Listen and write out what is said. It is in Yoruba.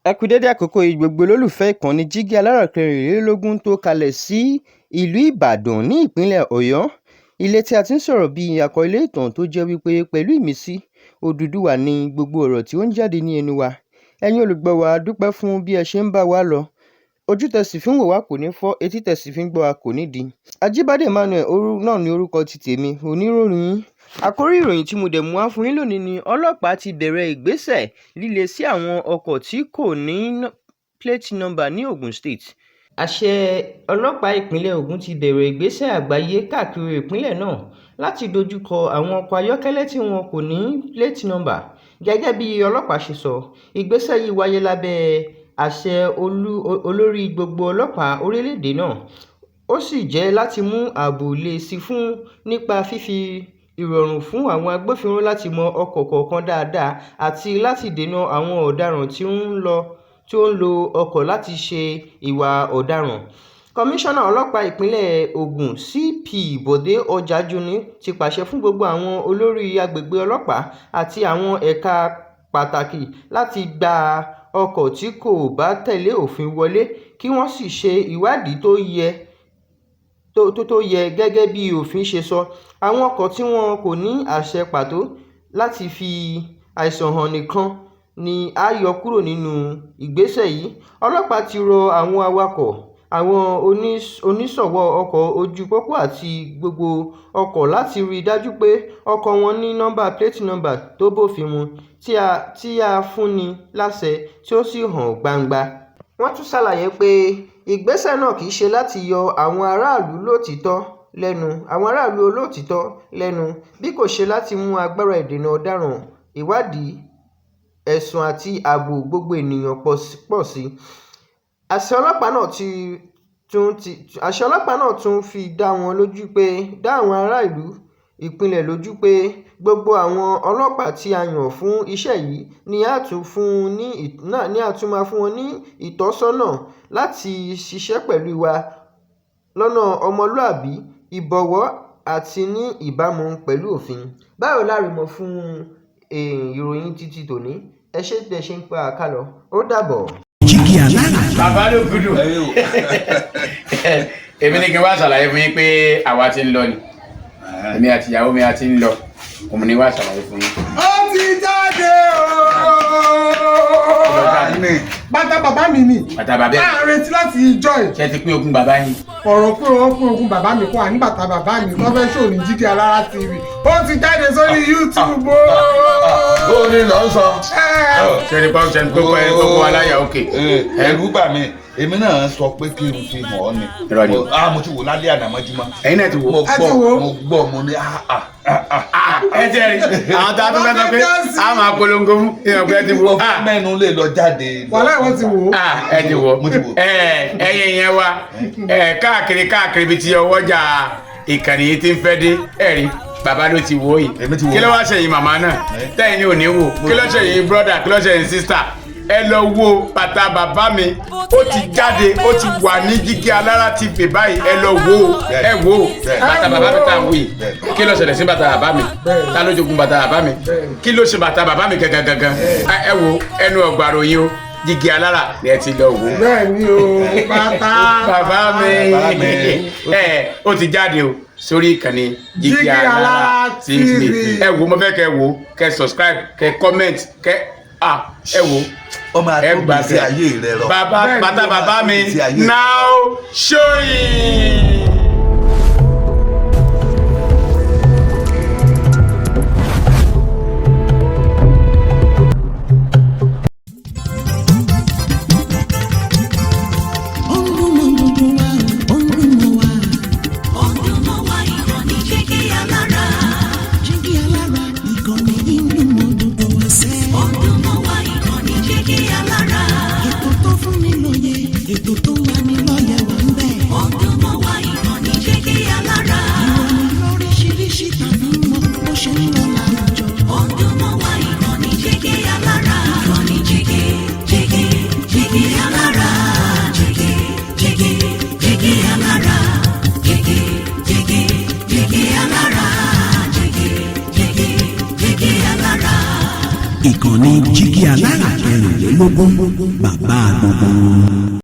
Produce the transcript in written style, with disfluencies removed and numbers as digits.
Ẹ kú dédé àkókò yìí, gbogbo olólùfẹ́ ìkànnì Jígí Alárà 24 tó kalẹ̀ sí ìlú Ìbàdàn ní ìpínlẹ̀ Ọ̀yọ́. Ilé tí a ti ń sọ̀rọ̀ bí akọ ilé ìtàn tó jẹ́ wípé pẹ̀lú ìmísí Odùduwà ní gbogbo ọ̀rọ̀ tí ó ń jáde ní ẹnu wa. Ẹ̀yin olùgbọ́ wa, a dúpẹ́ fún bí ẹ ṣe ń bá wa lọ. Ojú tẹ̀sí fi ń wò wá kò ní fọ́, etí tẹ̀sí fi ń gbọ́ wa kò ní di. Ajíbádé Emmanuel orú náà ní orúkọ ti tèmi, oníròyìn yín. Àkórí ìròyìn tí mo dẹ̀ mú wá fún yín lónìí ni ọlọ́pàá ti bẹ̀rẹ̀ ìgbésẹ̀ líle sí àwọn ọkọ̀ tí kò ní plate number ní Ogun State. Àṣẹ ọlọ́pàá ìpínlẹ̀ Ògùn ti bẹ̀rẹ̀ ìgbésẹ̀ àgbáyé káàkiri ìpínlẹ̀ náà láti dojúkọ àwọn ọkọ̀ ayọ́kẹ́lẹ́ tí wọn kò ní plate number. Gẹ́gẹ́ bí ọlọ́pàá ṣe sọ, ìgbésẹ̀ yìí wáyé lábẹ́ àṣẹ olórí gbogbo ọlọ́pàá orílẹ̀-èdè náà, ó sì jẹ́ láti mú ààbò lé sí i fún nípa fífi ìrọ̀rùn fún àwọn agbófinró láti mọ ọkọ̀ kọ̀ọ̀kan dáadáa àti láti dènà àwọn ọ̀daràn tí ó ń lo ọkọ̀ láti ṣe ìwà ọ̀daràn. Kọmíṣánná ọlọ́pàá ìpínlẹ̀ Ògùn CP Bọ̀dé Ọ̀jájúní ti pàṣẹ fún gbogbo àwọn olórí agbègbè ọlọ́pàá àti àwọn ẹ̀ka pàtàkì láti gba ọkọ̀ tí kò bá tẹ̀lé òfin wọlé kí wọ́n sì ṣe ìwádìí tó yẹ gẹ́gẹ́ bí òfin ṣe sọ. Àwọn ọkọ̀ tí wọn kò ní àṣẹ pàtó láti fi àìsàn hàn nìkan ni a yọ kúrò nínú ìgbésẹ̀ yìí. Ọlọ́pàá ti rọ àwọn awakọ̀, àwọn oníṣòwò ọkọ̀ ojú pópó àti gbogbo ọkọ̀ láti rí i dájú pé ọkọ̀ wọn ní nọ́mbà plate number tó bófin mu tí a fúnni láṣẹ tí ó sì hàn gbangba. Wọ́n tún ṣàlàyé pé ìgbésẹ̀ náà kì í ṣe láti yọ àwọn aráàlú olóòtítọ́ lẹ́nu bí kò ṣe láti mú agbára ìdènà ọ̀daràn, ìwádìí ẹ̀sùn àti ààbò gbogbo ènìyàn pọ̀ sí i. Àṣẹ ọlọ́pàá náà tún fi dá àwọn ará ìlú ìpínlẹ̀ lójú pé gbogbo àwọn ọlọ́pàá tí a yàn fún iṣẹ́ yìí ni a tún máa fún wọn ní ìtọ́sọ́nà láti ṣiṣẹ́ pẹ̀lú wa lọ́nà ọmọlúàbí, ìbọ̀wọ̀ àti ní ìbámu pẹ̀lú òfin. Báwo la rí mọ́ fún ìròyìn títí tòní? Ẹ ṣé tẹ́ ṣe ń pa àkàlọ́, ó dàbọ̀. Jígí Alárà. Bàbá ló gbúdù. Èmi ní kí n wá ṣàlàyé fún yín pé àwa ti ń lọ ni. Èmi àti ìyàwó mi a ti ń lọ. Òun ni wá ṣàlàyé fún yín. Ó ti jáde ooo. Bàtà bàbá mi ni. Bàtà bàbá ẹ̀. A retí láti ìjọ ẹ̀. Ṣé ti pín ogún bàbá yín? Ọ̀rọ̀ pé wọ́n pín ogún bàbá mi kọ́ àní bàtà bàbá mi tó fẹ́ ṣòro ní Jígí Alárà TV. Ó ti jáde sórí YouTube ooo. Ó ní lọ sọ. Ṣé ní pọ́n ṣe ní gbogbo ẹ gbogbo aláya òkè. Ẹ̀rù bà mí, èmi náà sọ pé kí n fi hàn ọ́ ni. Irọ́ ni o. Mo ti wò lálẹ́ àná mọ́júmọ́. Ẹ̀yin náà ti wò. Mo gbọ́ mo ní Ẹ jẹ́ rí àwọn tá a tún fẹ́ sọ pé a máa polongo fún ìyàn pé ẹ ti wò. Mo mẹ́nu lè lọ jáde. Wàhálà ìwọ ti wò. Ẹ ti wò. Mo ti wò. Ẹ̀yin yẹn wa káàkiri káàkiri ibi tí ọwọ́jà ìkànnì yìí ti ń fẹ́ dé ẹ̀rí. Bàbá ló ti wò yìí. Kí ló wá ṣe yín màmá náà? Tẹ́yìn ní òní wò. Kí ló ṣe yín brọ́dà? Kí ló ṣe yín sísítà? Ẹ lọ wo bàtà bàbá mi. Ó ti jáde, ó ti wà ní Jígí Alárà TV báyìí. Ẹ lọ wò ó. Ẹ wò ó. Bàtà bàbá mi tá à ń wí. Kí ló ṣẹlẹ̀ sí bàtà bàbá mi? Ta ló jogún bàtà bàbá mi? Kí ló ṣe bàtà bàbá mi gangan gangan? Ẹ wo ẹnu ọgbà ròyìn o. Jígí Alárà ni ẹ ti lọ wò. Bẹ́ẹ̀ni o, bàtà bàbá mi. Ẹ ó ti jáde o sórí ìkànnì Jígí Alárà TV. Ẹ wo mo fẹ́ kẹ́ wo kẹ́ subscribe kẹ́ comment kẹ́ ẹ wo. Ọmọ àtúntò sí ayé rẹ rọ. Bàtà bàbá mi now showing. Ètò tó fún ni lóye, ètò tó ń lani lọ́yẹ̀ wà ń bẹ̀. Ó dùn mọ́ wa. Ìkànnì Jígí Alára 24, bàbá gbogbo wọn.